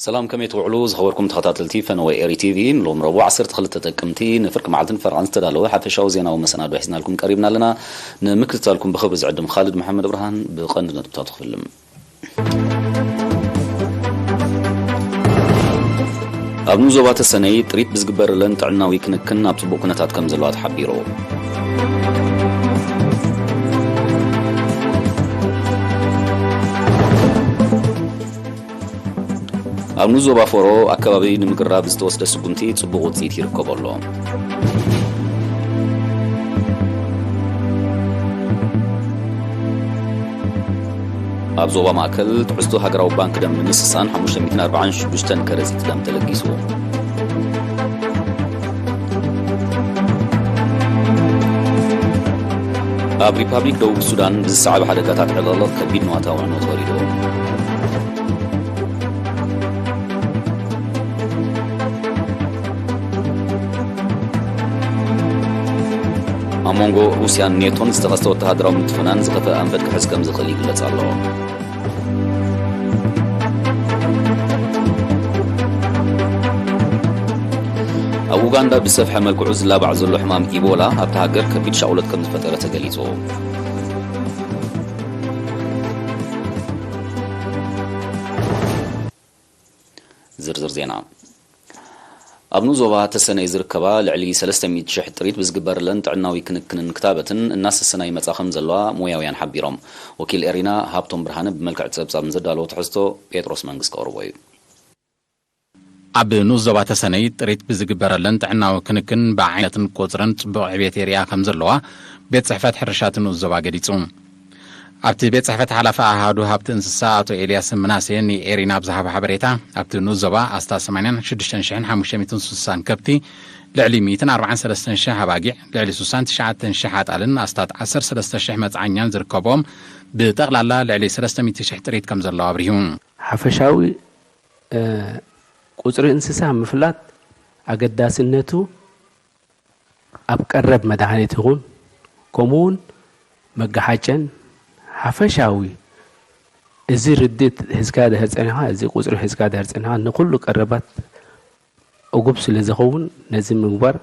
ሰላም፣ ከመይ ትውዕሉ ዝኸበርኩም ተኸታተልቲ ፈነወ ኤሪ ቲቪ? ንሎም ረቡዕ ዓሰርተ ክልተ ጥቅምቲ ንፍርቂ መዓልትን ፈረቓን ዝተዳለወ ሓፈሻዊ ዜናዊ መሰናዶ ሒዝናልኩም ቀሪብና ኣለና። ንምክትታልኩም ብኽብሪ ዝዕድም ካልድ መሓመድ ብርሃን። ብቐንዲ ነጥብታቱ ክፍልም። ኣብ ንኡስ ዞባ ተሰነይ ጥሪት ብዝግበረለን ጥዕናዊ ክንክን ኣብ ጽቡቕ ኩነታት ከም ዘለዋ ተሓቢሩ። ኣብ ንኡስ ዞባ ፎሮ ኣከባቢ ንምቅራብ ዝተወስደ ስጉምቲ ጽቡቕ ውጽኢት ይርከቦ ኣሎ። ኣብ ዞባ ማእከል ትሕዝቶ ሃገራዊ ባንክ ደም ን ስሳን ሓሙሽተ ሚእትን ኣርባዓን ሽዱሽተን ከረጺት ደም ተለጊሱ። ኣብ ሪፓብሊክ ደቡብ ሱዳን ብዝሰዓበ ሓደጋታት ዕልቕልቕ ከቢድ ንዋታዊ ዕንወት ወሪዱ። ኣብ መንጎ ሩስያን ኔቶን ዝተኸስተ ወተሃደራዊ ምትፍናን ዝኸፍአ ኣንፈት ክሕዝ ከም ዝኽእል ይግለጽ ኣሎ። ኣብ ኡጋንዳ ብዝሰፍሐ መልክዑ ዝላባዕ ዘሎ ሕማም ኢቦላ ኣብታ ሃገር ከቢድ ሻቕሎት ከም ዝፈጠረ ተገሊጹ። ዝርዝር ዜና። ኣብ ንኡስ ዞባ ተሰነይ ዝርከባ ልዕሊ ሰለስተ ሚእቲ ሽሕ ጥሪት ብዝግበረለን ጥዕናዊ ክንክንን ክታበትን እናሰሰና ይመጻ ከም ዘለዋ ሞያውያን ሓቢሮም። ወኪል ኤሪና ሃብቶም ብርሃነ ብመልክዕ ጸብጻብ ንዘዳለዎ ትሕዝቶ ጴጥሮስ መንግስቲ ከቕርቦ እዩ። ኣብ ንኡስ ዞባ ተሰነይ ጥሪት ብዝግበረለን ጥዕናዊ ክንክን ብዓይነትን ቁጽርን ጽቡቕ ዕብየት የርእያ ከም ዘለዋ ቤት ጽሕፈት ሕርሻ እቲ ንኡስ ዞባ ገሊጹ። ኣብቲ ቤት ጽሕፈት ሓላፊ ኣሃዱ ሃብቲ እንስሳ ኣቶ ኤልያስ ምናሴ ንኤሪና ኣብ ዝሃቦ ሓበሬታ፣ ኣብቲ ንኡስ ዞባ ኣስታት ሰማንያን ሽዱሽተን ሽሕን ሓሙሽተ ሚእትን ስሳን ከብቲ፣ ልዕሊ ሚእትን ኣርባዓን ሰለስተን ሽሕ ኣባጊዕ፣ ልዕሊ ስሳን ትሽዓተን ሽሕ ኣጣልን ኣስታት ዓሰርተ ሰለስተ ሽሕ መጽዓኛን ዝርከቦም ብጠቕላላ ልዕሊ ሰለስተ ሚእቲ ሽሕ ጥሪት ከም ዘለዉ ኣብሪሁ። ሓፈሻዊ እ፣ ቁጽሪ እንስሳ ምፍላጥ ኣገዳስነቱ ኣብ ቀረብ መድሃኒት ይኹን፣ ከምኡውን መጋሓጨን ሓፈሻዊ እዚ ርድእት ሒዝካ ድሕር ጸኒኻ፣ እዚ ቁጽሪ ሒዝካ ድሕር ጸኒኻ፣ ንኹሉ ቀረባት እጉብ ስለ ዝኸውን፣ ነዚ ምግባር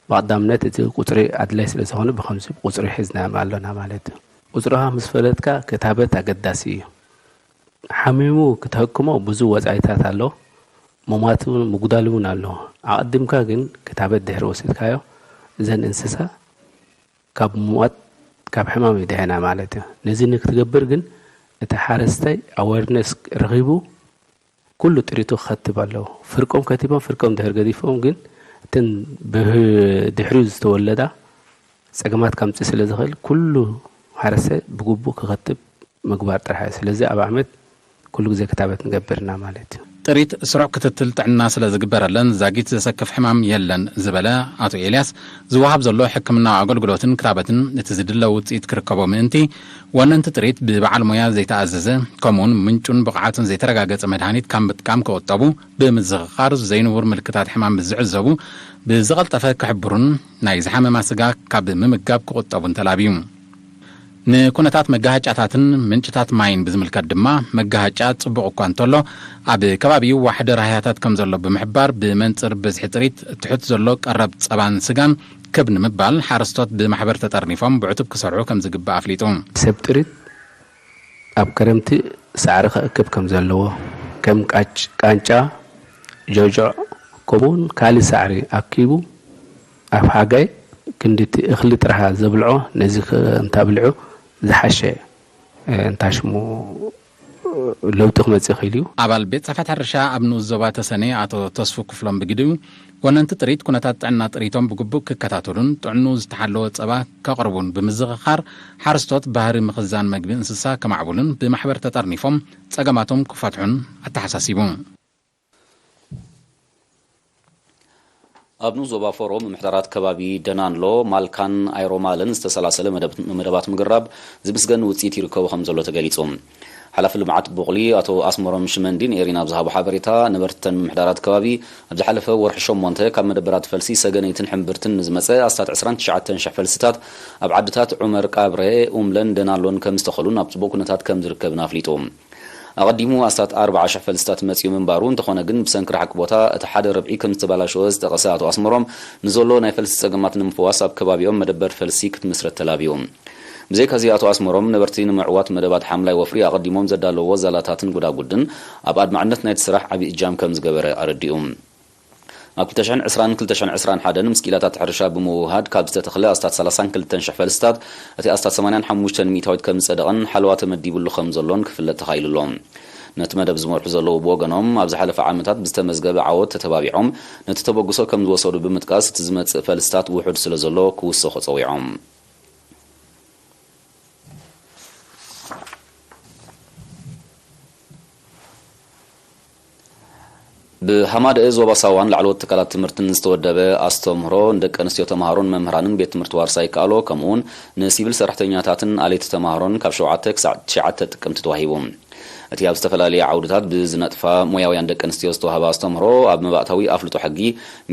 ብቐዳምነት እቲ ቁጽሪ ኣድላይ ስለ ዝኾነ፣ ብኸምዚ ቁጽሪ ሒዝና ኣሎና ማለት እዩ። ቁጽርኻ ምስ ፈለጥካ፣ ክታበት ኣገዳሲ እዩ። ሓሚሙ ክትሕክሞ ብዙ ወጻኢታት ኣሎ። ምሟት እውን ምጉዳል እውን ኣሎ። ኣቐዲምካ ግን ክታበት ድሕሪ ወሲድካዮ፣ እዘን እንስሳ ካብ ምሟት፣ ካብ ሕማም ይድሕና ማለት እዩ። ነዚ ንክትገብር ግን እቲ ሓረስታይ ኣወርነስ ረኺቡ ኩሉ ጥሪቱ ክኸትብ ኣለዎ። ፍርቆም ከቲቦም፣ ፍርቆም ድሕር ገዲፎም ግን እተን ብድሕሪኡ ዝተወለዳ ጸገማት ከምጽእ ስለ ዝኽእል ኩሉ ሓረስታይ ብግቡእ ክኸትብ ምግባር ጥራሕ እዩ። ስለዚ ኣብ ዓመት ኩሉ ግዜ ክታበት ንገብር ኢና ማለት እዩ። ጥሪት ስሩዕ ክትትል ጥዕና ስለ ዝግበረለን ዛጊት ዘሰክፍ ሕማም የለን ዝበለ ኣቶ ኤልያስ፣ ዝወሃብ ዘሎ ሕክምናዊ ኣገልግሎትን ክታበትን እቲ ዝድለ ውጽኢት ክርከቦ ምእንቲ፣ ወነንቲ ጥሪት ብበዓል ሞያ ዘይተኣዘዘ፣ ከምኡውን ምንጩን ብቕዓቱን ዘይተረጋገጸ መድሃኒት ካብ ምጥቃም ክቑጠቡ ብምዝኽኻር፣ ዘይንቡር ምልክታት ሕማም ምስ ዝዕዘቡ ብዝቐልጠፈ ክሕብሩን ናይ ዝሓመማ ስጋ ካብ ምምጋብ ክቑጠቡን ተላብዩ። ንኩነታት መጋሃጫታትን ምንጭታት ማይን ብዝምልከት ድማ፣ መጋሃጫ ጽቡቕ እኳ እንተሎ፣ ኣብ ከባቢኡ ዋሕዲ ራህያታት ከም ዘሎ ብምሕባር፣ ብመንጽር ብዝሒ ጥሪት ትሑት ዘሎ ቀረብ ጸባን ስጋን ክብ ንምባል፣ ሓረስቶት ብማሕበር ተጠርኒፎም ብዕቱብ ክሰርሑ ከም ዝግባእ ኣፍሊጡ። ሰብ ጥሪት ኣብ ክረምቲ ሳዕሪ ክእክብ ከም ዘለዎ፣ ከም ቃጭ-፣ ቃንጫ፣ ጆጆዕ፣ ከምኡውን ካልእ ሳዕሪ ኣኪቡ፣ ኣብ ሓጋይ ክንዲ እቲ እኽሊ ጥራሓ ዘብልዖ፣ ነዚ ከ-፣ እንተብልዑ ዝሓሸ፣ እ፣ እንታሽሙ ለውጢ ክመጽእ ይኽእል እዩ። ኣባል ቤት ጽሕፈት ሕርሻ ኣብ ንኡስ ዞባ ተሰነይ ኣቶ ተስፉ ክፍሎም ብግዲኡ፣ ወነንቲ ጥሪት ኩነታት ጥዕና ጥሪቶም ብግቡእ ክከታተሉን ጥዕንኡ ዝተሓለወ ጸባ ከቕርቡን ብምዝኽኻር፣ ሓረስቶት ባህሪ ምኽዛን መግቢ እንስሳ ከማዕብሉን ብማሕበር ተጠርኒፎም ጸገማቶም ክፈትሑን ኣተሓሳሲቡ። ኣብ ንኡስ ዞባ ፎሮ ምምሕዳራት ከባቢ ደናንሎ፣ ማልካን ኣይሮማልን ዝተሰላሰለ መደብ-፣ መደባት ምግራብ ዝምስገን ውጽኢት ይርከቦ ከም ዘሎ ተገሊጹ። ሓላፊ ልምዓት ቡቕሊ ኣቶ ኣስመሮም ሽመንዲ ንኤሪና ኣብ ዝሃቦ ሓበሬታ፣ ነበርተን ምምሕዳራት ከባቢ ኣብ ዝሓለፈ ወርሒ ሸሞንተ ካብ መደበራት ፈልሲ ሰገነይትን ሕምብርትን ንዝመጸ ኣስታት ዕስራን ትሽዓተን ሽሕ ፈልስታት ኣብ ዓድታት ዑመር ቃብረ፣ ኡምለን ደናሎን ከም ዝተኸሉን ኣብ ጽቡቕ ኩነታት ከም ዝርከብን ኣፍሊጡ። ኣቐዲሙ ኣስታት ኣርባዓ ሽሕ ፈልስታት መጺኡ ምንባሩ፣ እንተኾነ ግን ብሰንኪ ርሕቂ ቦታ እቲ ሓደ ርብዒ ከም ዝተባላሸወ ዝጠቐሰ ኣቶ ኣስመሮም፣ ንዘሎ ናይ ፈልሲ ጸገማት ንምፍዋስ ኣብ ከባቢኦም መደበር ፈልሲ ክትምስረት ተላብዩ። ብዘይካዚ ኣቶ ኣስመሮም፣ ነበርቲ ንምዕዋት መደባት ሓምላይ ወፍሪ ኣቐዲሞም ዘዳለዎ ዛላታትን ጉዳጉድን ኣብ ኣድማዕነት ናይቲ ስራሕ ዓቢ እጃም ከም ዝገበረ ኣረዲኡ። ኣብ ክልተ ሽሕን ዕስራን ክልተ ሽሕን ዕስራን ሓደን ምስ ክኢላታት ሕርሻ ብምውህሃድ ካብ ዝተተኽለ ኣስታት ሰላሳን ክልተን ሽሕ ፈልስታት እቲ ኣስታት ሰማንያን ሓሙሽተን ሚእታዊት ከም ዝጸደቐን ሓለዋ ተመዲብሉ ከም ዘሎን ክፍለጥ ተኻኢሉ ኣሎ። ነቲ መደብ ዝመርሑ ዘለዉ ብወገኖም፣ ኣብ ዝሓለፈ ዓመታት ብዝተመዝገበ ዓወት ተተባቢዖም ነቲ ተበግሶ ከም ዝወሰዱ ብምጥቃስ፣ እቲ ዝመጽእ ፈልስታት ውሑድ ስለ ዘሎ ክውሰኾ ጸዊዖም። ብሃማደኤ ዞባ ሳዋን ላዕለዎት ትካላት ትምህርትን ዝተወደበ ኣስተምህሮ ንደቂ ኣንስትዮ ተምሃሮን መምህራንን ቤት ትምህርቲ ዋርሳይ ይከኣሎ፣ ከምኡ እውን ንሲቪል ሰራሕተኛታትን ኣለይቲ ተምሃሮን ካብ ሸውዓተ ክሳዕ ትሽዓተ ጥቅምቲ ተዋሂቡ። እቲ ኣብ ዝተፈላለየ ዓውድታት ብዝነጥፋ ሞያውያን ደቂ ኣንስትዮ ዝተዋህበ ኣስተምህሮ፣ ኣብ መባእታዊ ኣፍልጦ ሕጊ፣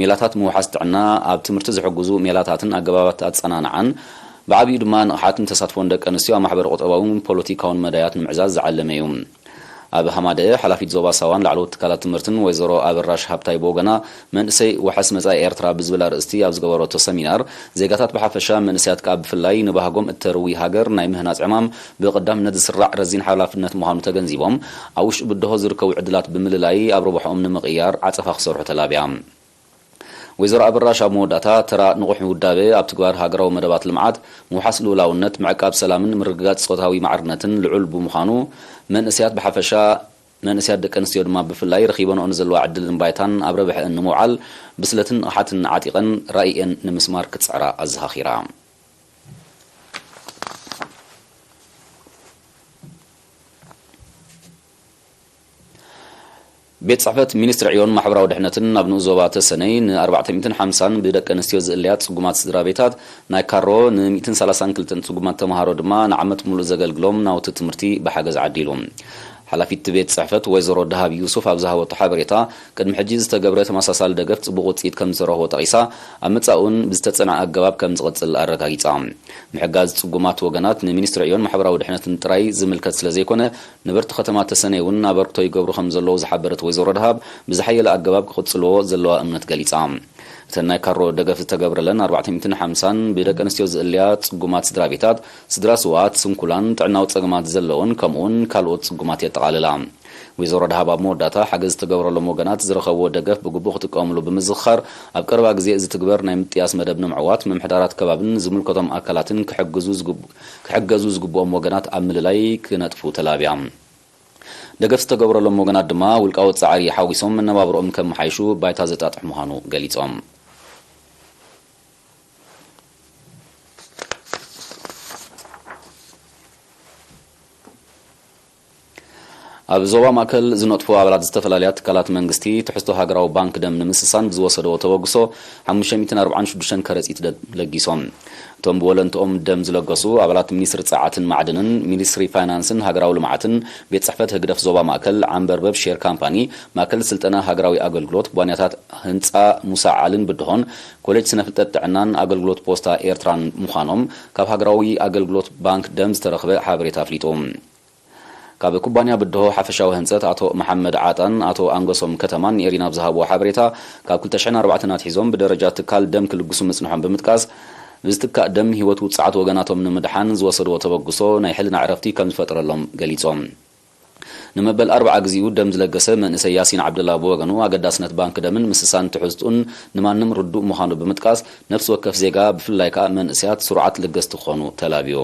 ሜላታት ምውሓስ ጥዕና፣ ኣብ ትምህርቲ ዝሕግዙ ሜላታትን ኣገባባት ኣጸናንዓን፣ ብዓቢኡ ድማ ንቕሓትን ተሳትፎን ደቂ ኣንስትዮ ኣብ ማሕበረ ቁጠባውን ፖለቲካውን መዳያት ንምዕዛዝ ዝዓለመ እዩ። ኣብ ሃማደኤ ሓላፊት ዞባ ሳዋን ላዕለዎት ትካላት ትምህርትን ወይዘሮ ኣበራሽ ሃብታይ ብወገና፣ መንእሰይ ዋሕስ መጻኢ ኤርትራ ብዝብል ኣርእስቲ ኣብ ዝገበረቶ ሰሚናር፣ ዜጋታት ብሓፈሻ መንእሰያት ከኣ ብፍላይ ንባህጎም እተርዊ ሃገር ናይ ምህናጽ ዕማም ብቐዳምነት ዝስራዕ ረዚን ሓላፍነት ምዃኑ ተገንዚቦም፣ ኣብ ውሽጢ ብድሆ ዝርከቡ ዕድላት ብምልላይ ኣብ ረብሓኦም ንምቕያር ዓጸፋ ክሰርሑ ተላብያ። ወይዘሮ ኣበራሽ ኣብ መወዳእታ፣ ተራ ንቑሕ ውዳበ ኣብ ትግባር ሃገራዊ መደባት ልምዓት፣ ምውሓስ ልኡላውነት፣ ምዕቃብ ሰላምን ምርግጋጽ ጾታዊ ማዕርነትን ልዑል ብምዃኑ፣ መንእሰያት ብሓፈሻ፣ መንእሰያት ደቂ ኣንስትዮ ድማ ብፍላይ ረኺበንኦ ንዘለዋ ዕድልን ባይታን ኣብ ረብሐአን ንምውዓል ብስለትን ንቕሓትን ዓጢቐን ራኢኤን ንምስማር ክጽዕራ ኣዘኻኺራ። ቤት ጽሕፈት ሚኒስትሪ ዕዮን ማሕበራዊ ድሕነትን ኣብ ንኡስ ዞባ ተሰነይ ን ኣርባዕተ ሚእትን ሓምሳን ብደቂ ኣንስትዮ ዝእለያ ጽጉማት ስድራ ቤታት ናይ ካሮ ን ሚእትን ሰላሳን ክልተን ጽጉማት ተምሃሮ ድማ ንዓመት ሙሉእ ዘገልግሎም ናውቲ ትምህርቲ ብሓገዝ ዓዲሉ። ሓላፊት ቤት ጽሕፈት ወይዘሮ ደሃብ ዩሱፍ ኣብ ዝሃበቶ ሓበሬታ፣ ቅድሚ ሕጂ ዝተገብረ ተመሳሳሊ ደገፍ ጽቡቕ ውጽኢት ከም ዝተረኽቦ ጠቒሳ፣ ኣብ መጻኢ እውን ብዝተጸንዐ ኣገባብ ከም ዝቕጽል ኣረጋጊጻ። ምሕጋዝ ጽጉማት ወገናት ንሚኒስትሪ ዕዮን ማሕበራዊ ድሕነትን ጥራይ ዝምልከት ስለ ዘይኮነ፣ ነበርቲ ከተማ ተሰነይ እውን ኣበርክቶ ይገብሩ ከም ዘለዉ ዝሓበረት ወይዘሮ ደሃብ፣ ብዝሓየለ ኣገባብ ክቕጽልዎ ዘለዋ እምነት ገሊጻ። እተን ናይ ካሮ ደገፍ ዝተገብረለን ኣርባዕተ ሚእትን ሓምሳን ብደቂ ኣንስትዮ ዝእለያ ጽጉማት ስድራ ቤታት፣ ስድራ ስውኣት፣ ስንኩላን፣ ጥዕናዊ ጸገማት ዘለውን ከምኡውን ካልኦት ጽጉማት የጠቓልላ። ወይዘሮ ደሃብ ኣብ መወዳእታ፣ ሓገዝ ዝተገብረሎም ወገናት ዝረኸብዎ ደገፍ ብግቡእ ክጥቀምሉ ብምዝኽኻር፣ ኣብ ቀረባ ግዜ ዝትግበር ናይ ምጥያስ መደብ ንምዕዋት ምምሕዳራት ከባብን ዝምልከቶም ኣካላትን ክሕግዙ ዝግብ-፣ ክሕገዙ ዝግብኦም ወገናት ኣብ ምልላይ ክነጥፉ ተላብያ። ደገፍ ዝተገብረሎም ወገናት ድማ ውልቃዊ ጻዕሪ ሓዊሶም መነባብሮኦም ከመሓይሹ ባይታ ዘጣጥሕ ምዃኑ ገሊጾም። ኣብ ዞባ ማእከል ዝነጥፉ ኣባላት ዝተፈላለያ ትካላት መንግስቲ፣ ትሕዝቶ ሃገራዊ ባንክ ደም ንምስሳን ብዝወሰድዎ ተበግሶ፣ ሓሙሽተ ሚእትን ኣርባዓን ሽዱሽተን ከረጺት ደም ለጊሶም። እቶም ብወለንትኦም ደም ዝለገሱ ኣባላት ሚኒስትሪ ጸዓትን ማዕድንን፣ ሚኒስትሪ ፋይናንስን ሃገራዊ ልምዓትን፣ ቤት ጽሕፈት ህግደፍ ዞባ ማእከል፣ ዓንበርበብ ሼር ካምፓኒ፣ ማእከል ስልጠና ሃገራዊ ኣገልግሎት፣ ባንያታት ህንጻ ሙሳ ዓልን ብድሆን፣ ኮሌጅ ስነ ፍልጠት ጥዕናን ኣገልግሎት ፖስታ ኤርትራን ምዃኖም ካብ ሃገራዊ ኣገልግሎት ባንክ ደም ዝተረኽበ ሓበሬታ ኣፍሊጡ። ካብ ኩባንያ ብድሆ ሓፈሻዊ ህንጸት ኣቶ መሓመድ ዓጣን ኣቶ ኣንገሶም ከተማን ንኤሪና ኣብ ዝሃብዎ ሓበሬታ፣ ካብ ክልተ ሽሕን ኣርባዕተን ኣትሒዞም ብደረጃ ትካል ደም ክልግሱ ምጽንሖም ብምጥቃስ፣ ብዝትካእ ደም ህይወት ውጽዓት ወገናቶም ንምድሓን ዝወሰድዎ ተበግሶ ናይ ሕልና ዕረፍቲ ከም ዝፈጥረሎም ገሊጾም። ንመበል ኣርብዓ ግዜኡ ደም ዝለገሰ መንእሰይ ያሲን ዓብደላ ብወገኑ፣ ኣገዳስነት ባንክ ደምን ምስሳን ትሕዝቱን ንማንም ርዱእ ምዃኑ ብምጥቃስ፣ ነፍሲ ወከፍ ዜጋ ብፍላይ ከኣ መንእሰያት ስሩዓት ለገስቲ ክኾኑ ተላብዩ።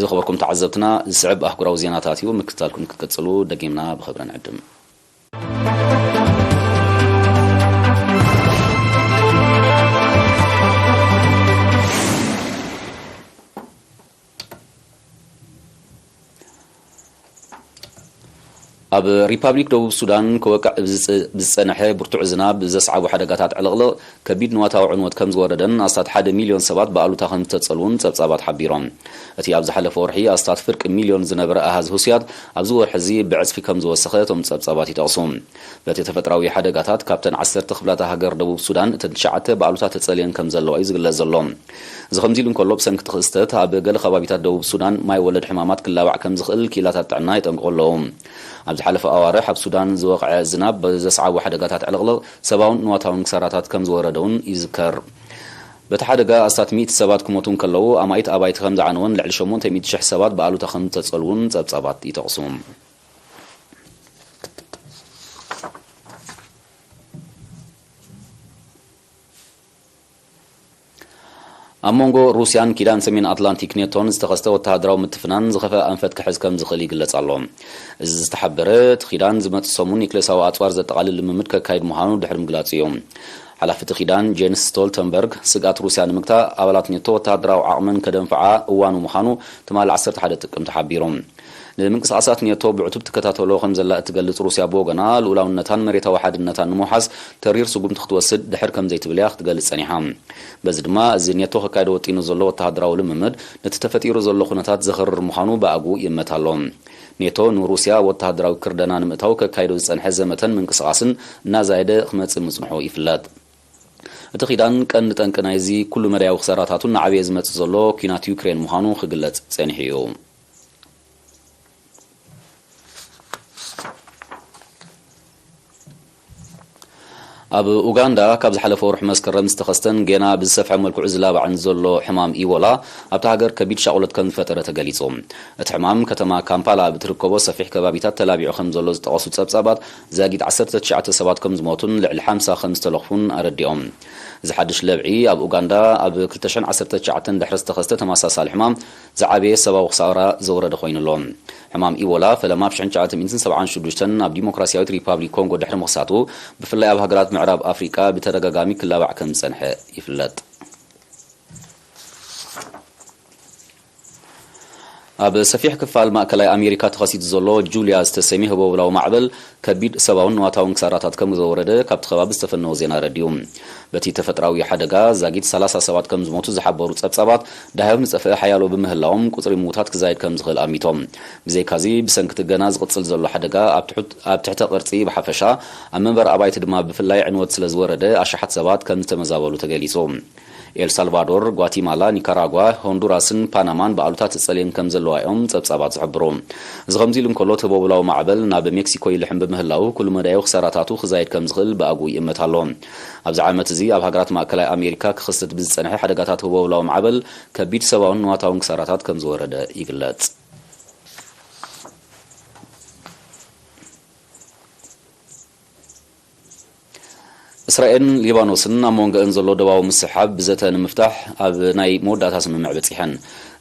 ዝኸበርኩም ተዓዘብትና፣ ዝስዕብ ኣህጉራዊ ዜናታት እዩ። ምክትታልኩም ክትቅጽሉ ደጊምና ብኽብሪ ንዕድም። ኣብ ሪፓብሊክ ደቡብ ሱዳን ክወቅዕ ብዝጸ-፣ ብዝጸንሐ ብርቱዕ ዝናብ ዘስዓቡ ሓደጋታት ዕልቕልቕ ከቢድ ንዋታዊ ዕንወት ከም ዝወረደን ኣስታት ሓደ ሚልዮን ሰባት ብኣሉታ ከም ዝተጸልዉን ጸብጻባት ሓቢሮም። እቲ ኣብ ዝሓለፈ ወርሒ ኣስታት ፍርቂ ሚልዮን ዝነበረ ኣሃዝ ህሱያት ኣብዚ ወርሒ እዚ ብዕጽፊ ከም ዝወሰኸ እቶም ጸብጻባት ይጠቕሱ። በቲ ተፈጥራዊ ሓደጋታት ካብተን ዓሰርተ ክፍላተ ሃገር ደቡብ ሱዳን እተን ትሽዓተ ብኣሉታ ተጸልየን ከም ዘለዋ እዩ ዝግለጽ ዘሎ። እዚ ከምዚ ኢሉ እንከሎ ብሰንኪ እቲ ክስተት ኣብ ገለ ከባቢታት ደቡብ ሱዳን ማይ ወለድ ሕማማት ክላባዕ ከም ዝኽእል ክኢላታት ጥዕና የጠንቅቑ ኣለዉ። ኣብ ዝሓለፈ ኣዋርሕ ኣብ ሱዳን ዝወቕዐ ዝናብ ብዘስዓቦ ሓደጋታት ዕልቕልቕ ሰብኣውን ንዋታውን ክሳራታት ከም ዝወረደ እውን ይዝከር። በቲ ሓደጋ ኣስታት ሚእቲ ሰባት ክሞቱ እንከለዉ ኣማኢት ኣባይቲ ከም ዝዓነወን ልዕሊ ሸሞንተ ሚእቲ ሽሕ ሰባት ብኣሉታ ከም ዝተጸልዉን ጸብጻባት ይጠቕሱ። ኣብ መንጎ ሩስያን ኪዳን ሰሜን ኣትላንቲክ ኔቶን ዝተኸስተ ወተሃደራዊ ምትፍናን ዝኸፍአ ኣንፈት ክሕዝ ከም ዝኽእል ይግለጽ ኣሎ። እዚ ዝተሓበረ እቲ ኪዳን ዝመጽእ ሰሙን ኒክሌሳዊ ኣጽዋር ዘጠቓልል ልምምድ ከካይድ ምዃኑ ድሕሪ ምግላጹ እዩ። ሓላፊ እቲ ኪዳን ጄንስ ስቶልተንበርግ ስግኣት ሩስያ ንምግታእ ኣባላት ኔቶ ወተሃደራዊ ዓቕመን ከደንፍዓ እዋኑ ምዃኑ ትማሊ ዓሰርተ ሓደ ጥቅምቲ ሓቢሩ። ንምንቅስቓሳት ኔቶ ብዕቱብ ትከታተሎ ከም ዘላ እትገልጽ ሩስያ ብወገና፣ ልኡላውነታን መሬታዊ ሓድነታን ንምውሓስ ተሪር ስጉምቲ ክትወስድ ድሕር ከም ዘይትብል እያ ክትገልጽ ጸኒሓ። በዚ ድማ፣ እዚ ኔቶ ከካይዶ ወጢኑ ዘሎ ወተሃደራዊ ልምምድ፣ ነቲ ተፈጢሩ ዘሎ ኩነታት ዘኽርር ምዃኑ ብኣግኡ ይእመት ኣሎ። ኔቶ ንሩስያ ወተሃደራዊ ክርደና ንምእታው ከካይዶ ዝጸንሐ ዘመተን ምንቅስቓስን እናዛየደ ክመጽእ ምጽንሑ ይፍለጥ። እቲ ኪዳን ቀንዲ ጠንቂ ናይዚ ኩሉ መዳያዊ ክሳራታቱን እናዓበየ ዝመጽእ ዘሎ ኲናት ዩክሬን ምዃኑ ክግለጽ ጸኒሑ እዩ። ኣብ ኡጋንዳ ካብ ዝሓለፈ ወርሒ መስከረም ዝተኸስተን ጌና ብዝሰፍሐ መልክዑ ዝላባዕን ዘሎ ሕማም ኢቦላ ኣብታ ሃገር ከቢድ ሻቕሎት ከም ዝፈጠረ ተገሊጹ። እቲ ሕማም ከተማ ካምፓላ ኣብ እትርከቦ ሰፊሕ ከባቢታት ተላቢዑ ከም ዘሎ ዝጠቐሱ ጸብጻባት ዛጊት ዓሰርተ ትሽዓተ ሰባት ከም ዝሞቱን ልዕሊ ሓምሳ ከም ዝተለኽፉን ኣረዲኦም። እዚ ሓድሽ ለብዒ ኣብ ኡጋንዳ ኣብ ክልተ ሽሕን ዓሰርተ ትሽዓተን ድሕሪ ዝተኸስተ ተመሳሳሊ ሕማም ዝዓበየ ሰብኣዊ ክሳራ ዘውረደ ኮይኑ ኣሎ። ሕማም ኢቦላ ፈለማ ኣብ ሽሕን ትሽዓተ ሚእትን ሰብዓን ሽዱሽተን ኣብ ዲሞክራሲያዊት ሪፓብሊክ ኮንጎ ድሕሪ ምኽሳቱ፣ ብፍላይ ኣብ ሃገራት ምዕራብ ኣፍሪቃ ብተደጋጋሚ ክላባዕ ከም ዝጸንሐ ይፍለጥ። ኣብ ሰፊሕ ክፋል ማእከላይ ኣሜሪካ ተኸሲቱ ዘሎ ጁልያ ዝተሰምየ ህቦብላዊ ማዕበል ከቢድ ሰብኣውን ንዋታውን ክሳራታት ከም ዘውረደ ካብቲ ከባቢ ዝተፈነወ ዜና ኣረዲኡ። በቲ ተፈጥራዊ ሓደጋ ዛጊት ሰላሳ ሰባት ከም ዝሞቱ ዝሓበሩ ጸብጻባት፣ ዳህዮም ዝጸፍአ ሓያሎ ብምህላዎም ቁጽሪ ምዉታት ክዛይድ ከም ዝኽእል ኣሚቶም። ብዘይካዚ፣ ብሰንኪ እቲ ገና ዝቕጽል ዘሎ ሓደጋ ኣብ ትሑት-፣ ኣብ ትሕተ ቅርጺ ብሓፈሻ፣ ኣብ መንበሪ ኣባይቲ ድማ ብፍላይ ዕንወት ስለ ዝወረደ ኣሽሓት ሰባት ከም ዝተመዛበሉ ተገሊጹ። ኤል ሳልቫዶር፣ ጓቲማላ፣ ኒካራጓ፣ ሆንዱራስን ፓናማን ብኣሉታ ተጸልየን ከም ዘለዋ እዮም ጸብጻባት ዝሕብሩ። እዚ ከምዚ ኢሉ እንከሎ፣ እቲ ህቦብላዊ ማዕበል ናብ ሜክሲኮ ይልሕም ብምህላዉ፣ ኩሉ መዳያዊ ክሳራታቱ ክዛይድ ከም ዝኽእል ብኣግኡ ይእመት ኣሎ። ኣብዚ ዓመት እዚ ኣብ ሃገራት ማእከላይ ኣሜሪካ ክኽሰት ብዝጸንሐ ሓደጋታት ህቦብላዊ ማዕበል ከቢድ ሰብኣውን ንዋታውን ክሳራታት ከም ዝወረደ ይግለጽ። እስራኤልን ሊባኖስን ኣብ መንጎአን ዘሎ ዶባዊ ምስሕሓብ ብዘተ ንምፍታሕ ኣብ ናይ መወዳእታ ስምምዕ በጺሐን።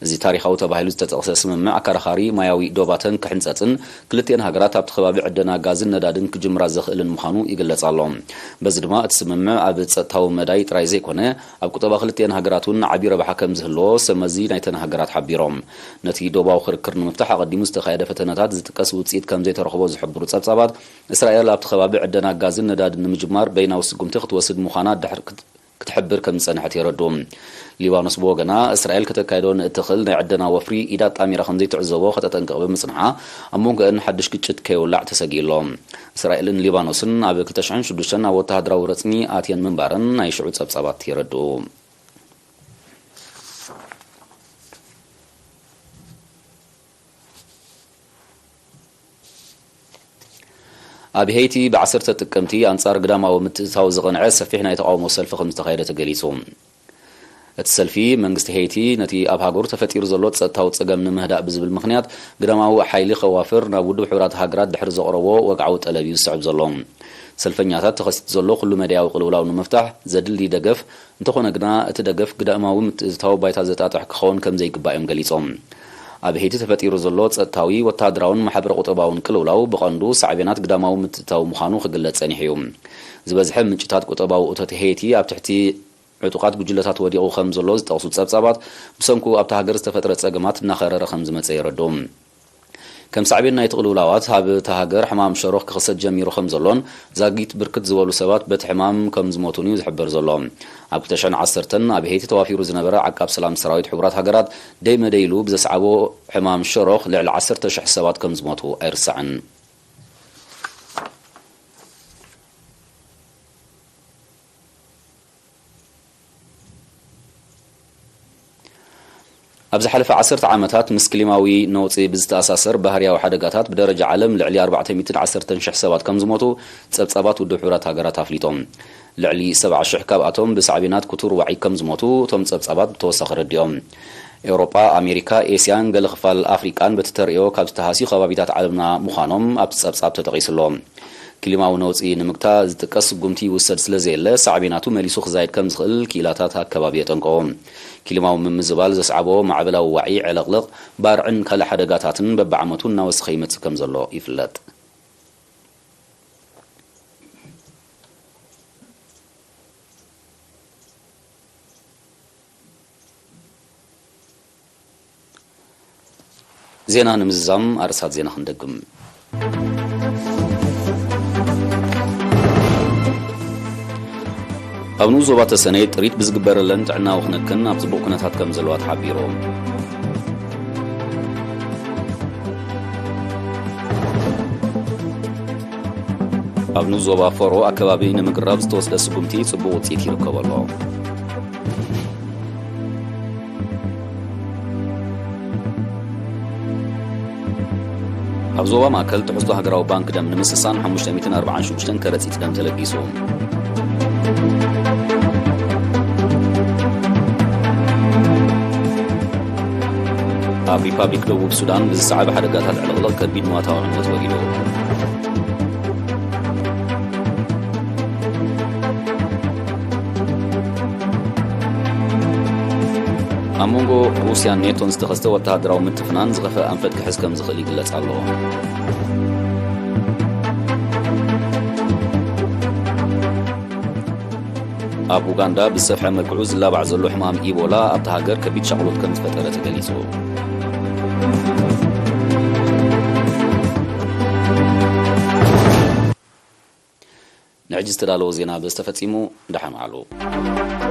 እዚ ታሪኻዊ ተባሂሉ ዝተጠቕሰ ስምምዕ፣ ኣከራኻሪ ማያዊ ዶባተን ክሕንጸጽን ክልቲአን ሃገራት ኣብቲ ከባቢ ዕደና ጋዝን ነዳድን ክጅምራ ዘኽእልን ምዃኑ ይግለጽ ኣሎ። በዚ ድማ፣ እቲ ስምምዕ ኣብ ጸጥታዊ መዳይ ጥራይ ዘይኮነ፣ ኣብ ቁጠባ ክልቲአን ሃገራት እውን ዓቢ ረብሓ ከም ዝህልዎ ሰብመዚ ናይተን ሃገራት ሓቢሮም። ነቲ ዶባዊ ክርክር ንምፍታሕ ኣቐዲሙ ዝተኻየደ ፈተነታት ዝጥቀስ ውጽኢት ከም ዘይተረኽቦ ዝሕብሩ ጸብጻባት፣ እስራኤል ኣብቲ ከባቢ ዕደና ጋዝን ነዳድን ንምጅማር በይናዊ ስጉምቲ ክትወስድ ምዃና ድሕር ክት-፣ ክትሕብር ከም ዝጸንሐት የረድኡ። ሊባኖስ ብወገና፣ እስራኤል ከተካይዶ ንእትኽእል ናይ ዕደና ወፍሪ ኢዳ ኣጣሚራ ከም ዘይትዕዘቦ ከተጠንቅቕ ብምጽንሓ፣ ኣብ መንጎአን ሓድሽ ግጭት ከይውላዕ ተሰጊኡ ኣሎ። እስራኤልን ሊባኖስን ኣብ ክልተ ሽሕን ሽዱሽተን ኣብ ወተሃደራዊ ረጽሚ ኣትየን ምንባረን ናይ ሽዑ ጸብጻባት የረድኡ። ኣብ ሄይቲ ብዓሰርተ ጥቅምቲ ኣንጻር ግዳማዊ ምትእትታው ዝቐንዐ ሰፊሕ ናይ ተቓውሞ ሰልፊ ከም ዝተኻየደ ተገሊጹ። እቲ ሰልፊ፣ መንግስቲ ሄይቲ ነቲ ኣብ ሃገሩ ተፈጢሩ ዘሎ ጸጥታዊ ጸገም ንምህዳእ ብዝብል ምኽንያት፣ ግዳማዊ ሓይሊ ከዋፍር ናብ ውድብ ሕቡራት ሃገራት ድሕሪ ዘቕረቦ ወግዓዊ ጠለብ እዩ ዝስዕብ ዘሎ። ሰልፈኛታት፣ ተኸሲቱ ዘሎ ኩሉ መዳያዊ ቅልውላው ንምፍታሕ ዘድሊ ደገፍ፣ እንተኾነ ግና፣ እቲ ደገፍ ግዳማዊ ምትእትታው ባይታ ዘጣጥሕ ክኸውን ከም ዘይግባእ እዮም ገሊጾም። ኣብ ሄይቲ ተፈጢሩ ዘሎ ጸጥታዊ፣ ወተሃደራውን ማሕበረ ቁጠባውን ቅልውላው ብቐንዱ ሳዕቤናት ግዳማዊ ምትእትታው ምዃኑ ክግለጽ ጸኒሑ እዩ። ዝበዝሐ ምንጭታት ቁጠባዊ እቶት ሄይቲ ኣብ ትሕቲ ዕጡቓት ጉጅለታት ወዲቑ ከም ዘሎ ዝጠቕሱ ጸብጻባት፣ ብሰንኩ ኣብታ ሃገር ዝተፈጥረ ጸገማት እናኸረረ ከም ዝመጸ የረድኡ። ከም ሳዕቤን ናይቲ ቅልውላዋት፣ ኣብ እታ ሃገር ሕማም ሸሮኽ ክኽሰት ጀሚሩ ከም ዘሎን ዛጊት ብርክት ዝበሉ ሰባት በቲ ሕማም ከም ዝሞቱን እዩ ዝሕበር ዘሎ። ኣብ ክልተ ሽሕን ዓሰርተን ኣብ ሄይቲ ተዋፊሩ ዝነበረ ዓቃብ ሰላም ሰራዊት ሕቡራት ሃገራት ደይ መደይ ኢሉ ብዘስዓቦ ሕማም ሸሮኽ ልዕሊ ዓሰርተ ሽሕ ሰባት ከም ዝሞቱ ኣይርሳዕን። ኣብ ዝሓለፈ ዓሰርተ ዓመታት ምስ ክሊማዊ ነውጺ ብዝተኣሳሰር ባህርያዊ ሓደጋታት ብደረጃ ዓለም ልዕሊ ኣርባዕተ ሚእትን ዓሰርተን ሽሕ ሰባት ከም ዝሞቱ ጸብጻባት ውድብ ሕቡራት ሃገራት ኣፍሊጦም። ልዕሊ ሰብዓ ሽሕ ካብኣቶም ብሳዕቤናት ክቱር ዋዒ ከም ዝሞቱ እቶም ጸብጻባት ብተወሳኺ ረዲኦም። ኤውሮጳ፣ ኣሜሪካ፣ ኤስያን ገለ ክፋል ኣፍሪቃን በቲ ተርእዮ ካብ ዝተሃስዩ ከባቢታት ዓለምና ምዃኖም ኣብቲ ጸብጻብ ተጠቒሱ ኣሎ። ክሊማዊ ነውጺ ንምግታ ዝጥቀስ ስጉምቲ ይውሰድ ስለ ዘየለ፣ ሳዕቤናቱ መሊሱ ክዛይድ ከም ዝኽእል ክኢላታት ኣከባቢ የጠንቅቑ። ክሊማዊ ምምዝባል ዘስዓቦ ማዕበላዊ ዋዒ፣ ዕልቕልቕ፣ ባርዕን ካልእ ሓደጋታትን በብዓመቱ እናወሰኸ ይመጽእ ከም ዘሎ ይፍለጥ። ዜና ንምዝዛም ኣርእስታት ዜና ክንደግም። ኣብ ንኡስ ዞባ ተሰነይ ጥሪት ብዝግበረለን ጥዕናዊ ክነክን ኣብ ጽቡቕ ኩነታት ከም ዘለዋ ተሓቢሩ። ኣብ ንኡስ ዞባ ፈሮ ኣከባቢ ንምግራብ ዝተወስደ ስጉምቲ ጽቡቕ ውጽኢት ይርከቦ ኣሎ። ኣብ ዞባ ማእከል ትሕዝቶ ሃገራዊ ባንክ ደም ንምስሳን ሓሙሽተ ሚእትን ኣርባዓን ሽዱሽተን ከረጺት ደም ተለጊሱ። ኣብ ሪፓብሊክ ደቡብ ሱዳን ብዝሰዓበ ሓደጋታት ዕልቕልቕ ከቢድ ንዋታዊ ዕንወት ወሪዱ። ኣብ መንጎ ሩስያን ኔቶን ዝተኸስተ ወተሃደራዊ ምትፍናን ዝኸፍአ ኣንፈት ክሕዝ ከም ዝኽእል ይግለጽ ኣሎ። ኣብ ኡጋንዳ ብዝሰፍሐ መልክዑ ዝላባዕ ዘሎ ሕማም ኢቦላ ኣብታ ሃገር ከቢድ ሻቕሎት ከም ዝፈጠረ ተገሊጹ። ንሕጂ ዝተዳለወ ዜና በዚ ተፈጺሙ። ደሓን ዋዕሉ።